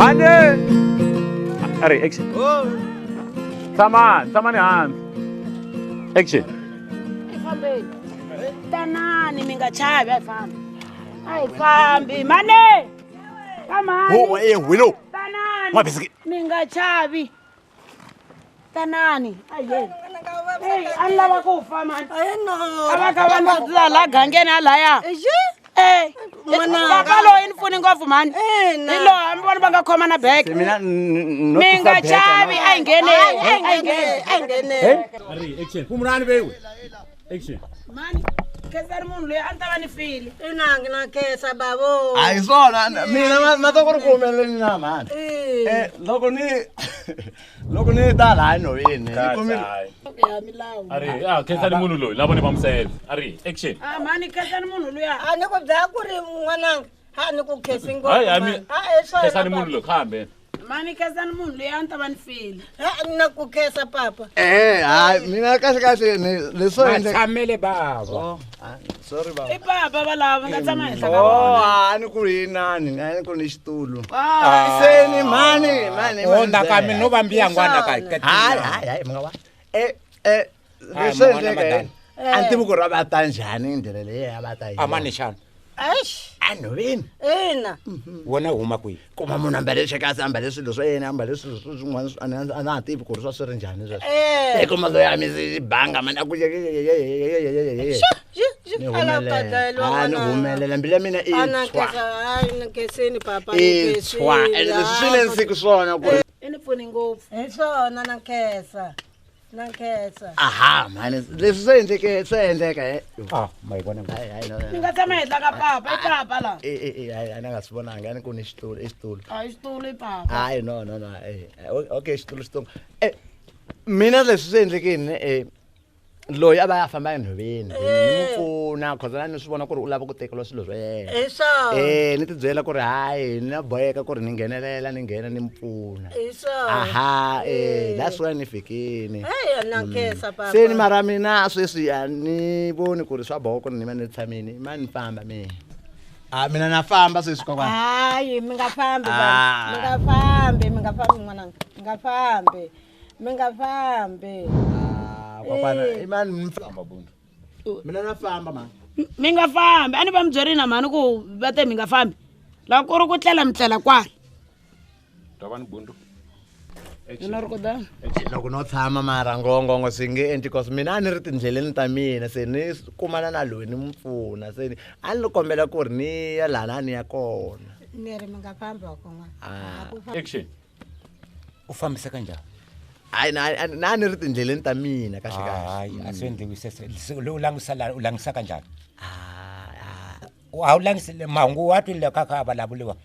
Mane a ri action. Tshamani, tshamani hansi. Action. Fambeni. Tanani mi nga chavi, a hi fambi. A hi fambi. Mane! Ka mhani. Ho, eh, wilo. Tanani. N'wabisiki. Mi nga chavi. Tanani. A hi yeni. Hey, a ni lava ku fa mani. A va ka vanhu va tlula laha gangeni halaya. Eh, papa loyi ni pfuni ngopfu mhani. Hi loyi hambi vona va nga khoma na beke. Mina no Mi tisa nga beke, chavi, no. a hi ngheneni. A hi ngheneni. A ri action. Pfumulani vewe. Action. Mhani, khensani munhu loyi a ni ta va ni file. Inangi na khensa bavo. A hi swona mina na to ku ri ku humeleleni na mhani. Eh, loko ni ta laha nhoveni ni kumile Ya milawu. A ri ah khensani munhu loyi lava ni va musele. A ri action. Ah, mhani khensani munhu luya. A ni ku byela ku ri n'wananga ha ni ku khensi ngopfu. Hayi hayi mi mani. Ha, hi swona, khensani papa. munhu loyi khambe. Mhani khensani munhu luya a ni ta va ni file. Ha, na ku khensa papa. Eh, hayi mina kahle kahle ni leswo endleka. Matshamele bava. Oh, ah, sorry baba. I papa valava nga tshama henhla ka Oh, vona. a ni ku ri inani, a ni ku ni xitulu. Ah. Se ni mhani, mhani. O ndaka mi no va mbiyangwana ka ka Hayi, hayi, hayi, mi nga wa. Eh, eh, Hayi, leswo man'wana endleka. madala. A ni tivi ku ri va ta njhani ndlela leyi a va ta hi. A mani xana? Eish. A nhoveni. Ina. Wona u huma kwihi? Kuma munhu ambale xekasi, ambale swilo swa yena, ambale swilo swa swin'wana a na ha tivi ku ri swa swi ri njhani sweswo. Eh. Eh, kuma loyi a mi banga mani a ku ye ye ye ye ye ye ye ye. Ni Ala u ta humelela. dlayeriwa Ah, ni n'wananga. humelela mbilu ya mina i A na tshwa. khensa, hayi ni khensini papa. ni I tshwa. khensile. Ene leswi swi le nsiku swona ku ri I ni pfuni ngopfu. Hi swona na khensa. Na khensa. aha mhani leswi swi endleke swi endleka eh. Ah, ma yi vona. Hayi, hayi, no, Mi nga tshama henhla ka papa, i papa la. Eh, eh, eh, hayi, a ni nga swi vonanga, a ni ku ni xitulu, i xitulu. A hi xitulu i papa. Hayi, no, no, no, eh, eh, okay, xitulu xitsongo. Eh, mina leswi swi endlekeni eh loyi a va a famba enhoveni ni n'wi pfuna cause a ni swi vona ku ri u lava ku tekeriwa swilo swa yena. Hi swona. Eh, ni ti byela ku ri hayi ni na boheka ku ri ni nghenelela ni nghena ni n'wi pfuna. Hi swona. Aha, eh, that's why ni fikini. Hey, na khensa papa. Se ni mara mina sweswi a ni voni ku ri swa boha ku ri ni va ni tshamini, ma ni famba mina. Ah, mina na famba sweswi kokwana. Hayi, mi nga fambi Ah. baba. Mi nga fambi, mi nga fambi n'wananga. Mi nga fambi. Mi nga fambi. Ah, kokwana, Eh. i mani mi famba bundu. Mina na famba mani. Mi nga fambi, a ni va mi byerini na mhani ku va te mi nga fambi. Loko ku ri ku tlela mi tlela kwala. Tavani bundu. Mina ri ku da. Loko no tshama mara ngongongo swi nge endli cause mina a ni ri tindleleni ta mina se ni kumana na loyi ni n'wi pfuna se ni a ni kombela ku ri ni ya laha ni ya kona. Ni ri mi nga fambi wa kon'wana. Ah. Action. U fambiseka njhani? Hayi na ni ri tindleleni ta mina kahle kahle. Hayi, a swi endliwi sweswo. Lowu langusa la u langusa kanjhani? A wu langisile mahungu wa twile kha kha vulavuriwa.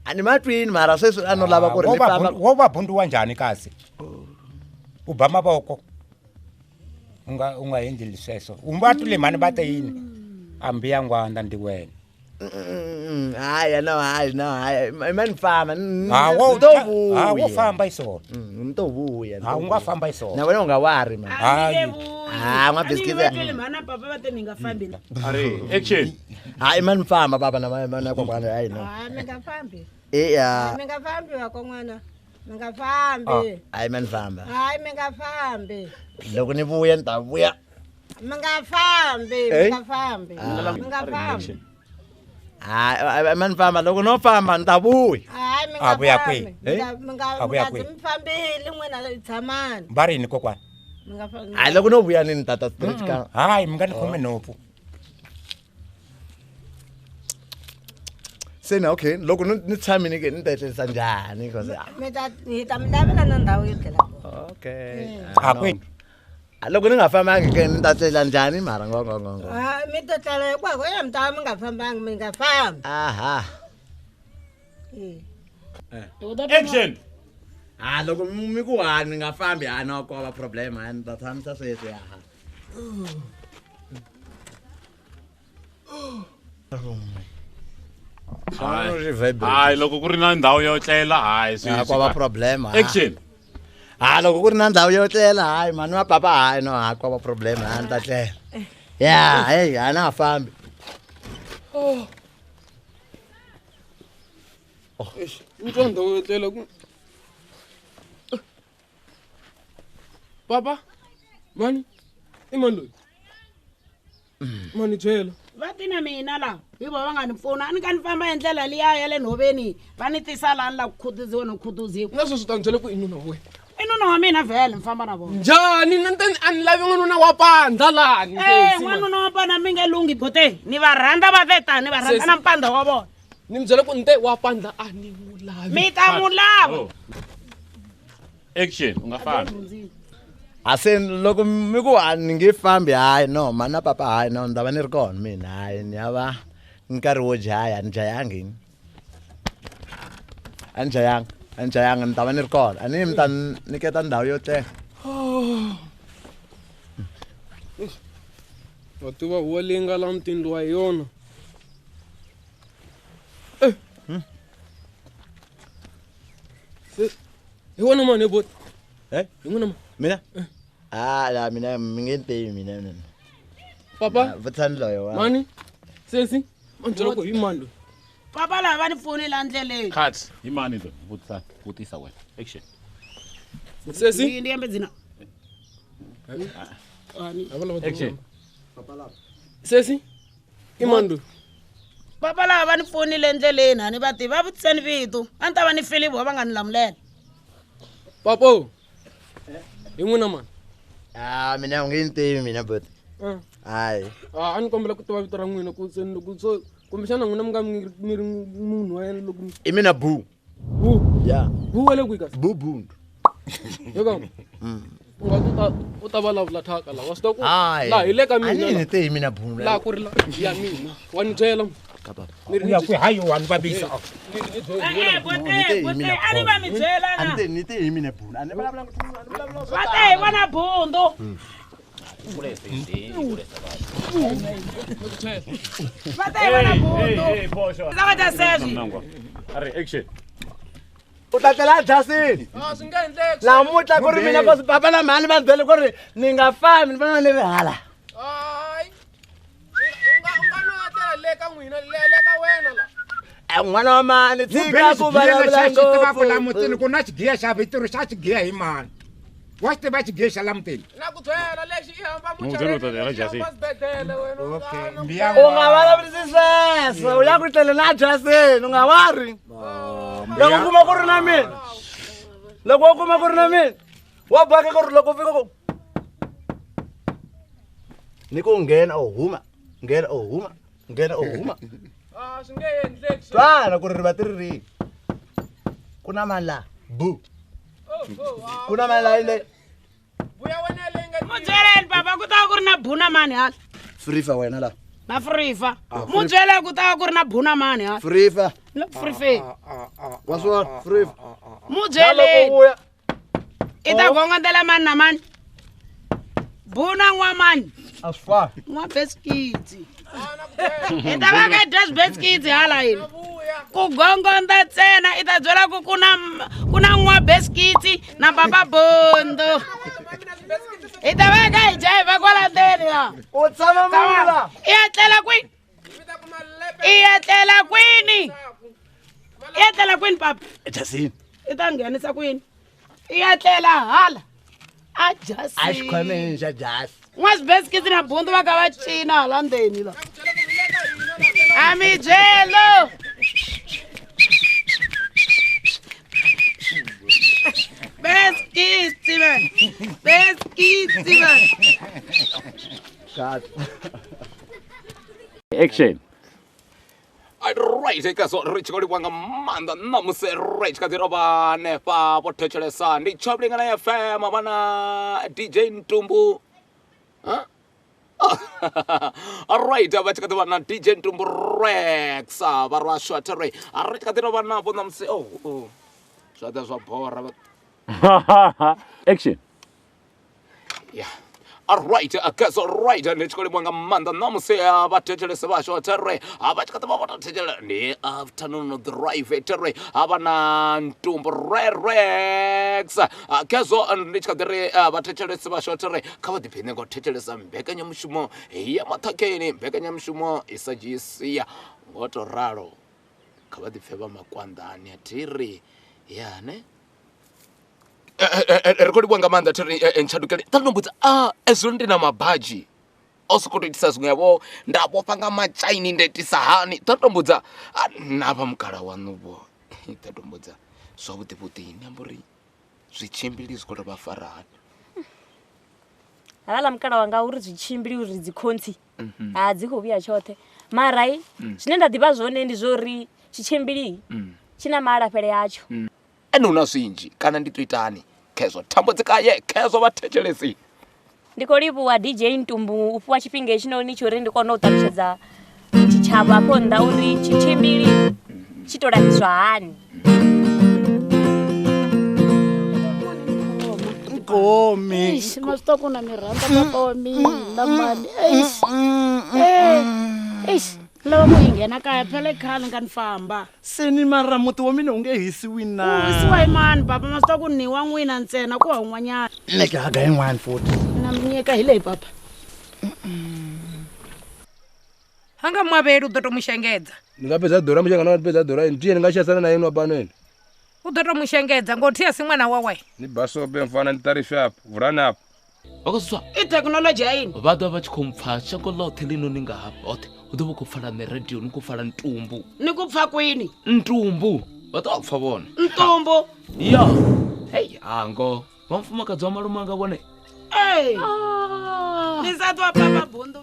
A ni ma twini mara sweswi a no lava ku ri ni famba. Wo va bundu wa njhani kasi? U ba mavoko. U nga endli sweswo. U va twile mhani va te yini? A mbiyangwana ndi wena. Hayi, no, hayi, no, hayi. Ma ni famba. Ha, wo Ni to vuya. Ha, wo famba hi swona. Ni to vuya, ni Ha, to u nga vuya. famba hi swona. Na wena u nga wari, man. Hayi. Ha, n'wa A ni biscuit. va twele mhani na papa va te mi nga fambi. A ri action. Hayi, ma ni famba baba na na kokwana, hayi no. Hayi, mi nga fambi. Eh, ya. Hayi, mi nga fambi wa kon'wana. Mi nga fambi. Hayi, ma ni famba. Hayi, mi nga fambi. Loko ni vuya ni ta vuya. Mi nga fambi, mi Eh? nga fambi. Ah. Mi nga fambi. Hayi, ma ni famba loko no famba ni ta vuya. Hayi, mi A nga vuya fambi. kwihi? Mi nga mi nga A mi vuya nga kwihi? zi mi fambile n'wina tshamani. Va ri yini kokwana? Mi nga fambi. Hayi, loko no vuya ni ni tata straight ka. Hayi, mi nga ni khomi nhompfu. Se na okay, loko ni tshamini ke ni ta etlerisa njhani cause Mi ta hi ta mi lavela na ndhawu yo tlela kona. Okay. A kwihi? Ah, loko ni nga fambangi ke ni ta tlela njhani mara ngongongongo. Ah, mi ta tlela hinkwako ya mi ta va mi nga fambangi, mi nga fambi. Aha. Eh. Action. Ah, loko mi ku ha ni nga fambi ha no ko va problem ha ni ta tshamisa sweswi aha. Hayi, loko ku ri na ndhawu yo tlela, hayi, swi Ah, swi ko va kahle. problem, ha. Action. Ha, loko ku ri na ndhawu yo tlela, hayi mhani wa papa, hayi no, ha ko va problem, ha ni ta tlela. Ya, hey, a na ha fambi. Ni twa ndhawu yo tlela ku papa mani i mani loyi mani byela Va ti na mina laha hi vo va nga ni pfuna a ni ka ni famba hi ndlela liya ya le nhoveni va ni tisa laha ni la ku khutuziwa no khutuziwa na sweswi ta ni byela ku i nuna wa wena i nuna wa mina vhele ni famba na vona njhani na ni a ni lavi n'wanuna wa pandza lani e n'wanuna wa pana mi nge lunghi bote ni va rhandza va ve tani va rhandza na mpandza wa vona ni mi byela ku ni te wa pandza a ni n'wi lavi mi ta n'wi lava Oh. Action, u nga fambi. A se loko mi ku a ni nge fambi hayi no mhani na papa hayi no ni ta va ni ri kona mina hayi ni ya va nkarhi wo jaya a ni jayangi a ni jayanga a ni jayanga ni ta va ni ri kona a ni mi ta ni nyiketa ndhawu yo tlela wa tiva huwa leyi nga la mutini lowa hi yona hi wona mani bot Eh? hi n'wina mani mina a la mina mi nge ni tivi mina mina papa vutisani loyo wa mani sesi ma ni byela ku hi mani loyi papa lava va ni pfuni la ndleleni Cut. Hi mani loyi? Vutisa, vutisa wena. Action. sesi ndi yambe dzina Action. sesi i mani loyi papa lava va ni pfunile endleleni a ni va tivi va vutiseni vito a ni ta va ni filivo va nga ni lamulela papo hi n'wina mani a mina u nge ni tivi mina bot hayi a ni kombela ku tiva vito ra n'wina ku se loko so kumbexana n'wina mi nga mi ri munhu wa yena loko i mina bu bu ya bu wa le kwihi kasi bu bundu yo ka u nga ta u ta vulavula thyaka laha wa swi tiva ku hayi laha hi le ka a ni mina ni tivi mina bundu laha ku ri la ya mina wa ni byela Ka papa ni ri u ya kwihi hayi wa ni vavisa bote bote a ni va mi byela a ni na te ni te hi mina bundu a ni vulavula a ni vulavula va te hi vona bundu va te hi vona bundu ndza va ta seswi Ari action. u ta tlela a jasini a swi nga endleki namuntlha ku ri mina kosi papa na mhani va ni byele ku ri ni nga fambi ni fanele ni ri hala hayi u nga u nga no etlela le ka n'wina le le ka wena la Eh, n'wana wa mani tshika ku xigiya vulavula lexi xi tivaka la ngopfu mutini ku na xigiya xa vitiro xa xigiya hi mani wa xi tiva xigiya xa la mutini na ku byela lexi i hamba N'wi byela u ta tlela jasini. xibedhlele wena u okay nga- mbiya u nga vulavurisi sweswo u ya ku tlela na jasini u nga wari loko u kuma ku ri na mina loko u kuma ku ri na mina wa boheka ku ri loko u fika ku ni ku nghena u huma nghena u huma nghena u huma a swi nge endleki swi- twana ku ri rivati ri rihi ku na mani laha bu ku na mani laha yile vuya wena leyi nga mu byeleni papa ku ta va ku ri na buna mani hala frifa wena laha na frifa mu byele ku ta va ku ri na buna mani hala frifa Ni le ku frifeni wa swi vona frifa mu na loko byeleni vuya i ta gongondela mani na mani buna n'wamani a swi fani n'wa beskitsi hi ta va ka hi dya swibesikitsi hala hina ku gongonda ntsena i ta byela ku ku na ku na n'wa beskitsi na papa bondo hi ta va ka hi dya hi va kwala ndzeni la u tshama mula i ya tlela kwini i ya tlela kwini i ya tlela kwini papa jasini i ta nghenisa kwini i ya tlela hala a a jasini xikhwameni xa jasi n'wa swibesikitsi na bundu va ka va cina hala ndzeni la a mi byelo beskitsi man beskitsi man Action. Right eka zwo ri tshi khou livhuwa nga maanḓa ṋamusi ri tshi kha ḓi rovha hanefha vho thetshelesa ndi tshoblingana fm vha na dj ntumbu Huh? Alright vha tshi kha ḓi vha na dj ntumbu rex vha rwa shwatha ri ri tshi kha ḓi rovha navho ṋamusi oh, oh. Zwa ḓa zwa bora vha Action. Yeah. Alright, guys, alright, ndi tshi khou livhuwa nga maanḓa ṋamusi vha thetshelese vhashu there vha tshi kha ḓi vha vho tou thetshelela ndi afternoon drive there vha na ntumbu rerex khezwo ndi tshi kha ḓi ri vha thetshelese vhashu there kha vha ḓiphine nga u thetshelesa mbekanyamushumo ya maṱhakheni mbekanyamushumo i sa dzhii sia ngo to ralo. Kha vha ḓipfe vha makwanḓani a thi ri ya ne. Ri khou livhuwa nga maanḓa thi ri ntshadukele ṱa ndo mbudza a ezwo ndi na mabadzhi o sokou tou itisa zwiṅwe vho nda vhofha nga matshaini nda itisa hani ṱa ndo mbudza na vha mukala waṋu vho ṱa ndo mbudza zwavhuḓi vhuḓi ni amba uri zwitshimbili zwi khou tou vha fara hani. Havhaḽa mukala wanga uri zwi tshimbili uri dzi khontsi a dzi khou vhuya tshoṱhe mara i zwine nda ḓivha zwone ndi zwo uri tshitshimbili tshi na maalafhele atsho. Ene hu na zwinzhi kana ndi to itani khezwo thambo dzi kaye khezwo vhathetshelesi. Ndi khou livhuwa DJ Ntumbu u fhiwa tshifhinga hetshinoni tsho uri ndi kone u ṱalutshedza tshitshavha afho nnḓa uri tshitshimbili tshi to lafhiswa hani. Nkomi. Eish, ma swi tiva ku na mi rhandza papa wa mina mani. Eish. Eh, eish, ni lava ku yi nghena kaya phela i khale nga ni famba. Se ni mara muti wa mina u nge hisiwi na. U hisiwa hi mani papa ma swi tiva ku ni wa n'wina ntsena ku ha un'wanyana. Neke haga yin'wana futhi. Na mi nyika hi leyi papa. Ha nga muavheli u ḓo tou mu shengedza. Ni nga fhedza ḓura mushaka na fhedza ḓura ini tie ni nga xasana na inwa pano ini. U ḓo tou mu shengedza ngo thi a si ṅwana wawe. Ni basope mfana ni ṱarife afho vulani afho. Vha khou zwi I thekinolodzhi ya ini. Vha ḓo vha tshi khou mpfa shango ḽoṱhe ḽino ni nga hafha hoṱhe hu ḓo vha khou pfala nṋe radio ni khou pfala ntumbu. Ni khou pfa kwini? Ntumbu vha ḓo pfa vhone. Ntumbu. Ya. Hei hango vha mufumakadzi wa malume anga vhone. Ee. Ni sa ṱwa papa bundu.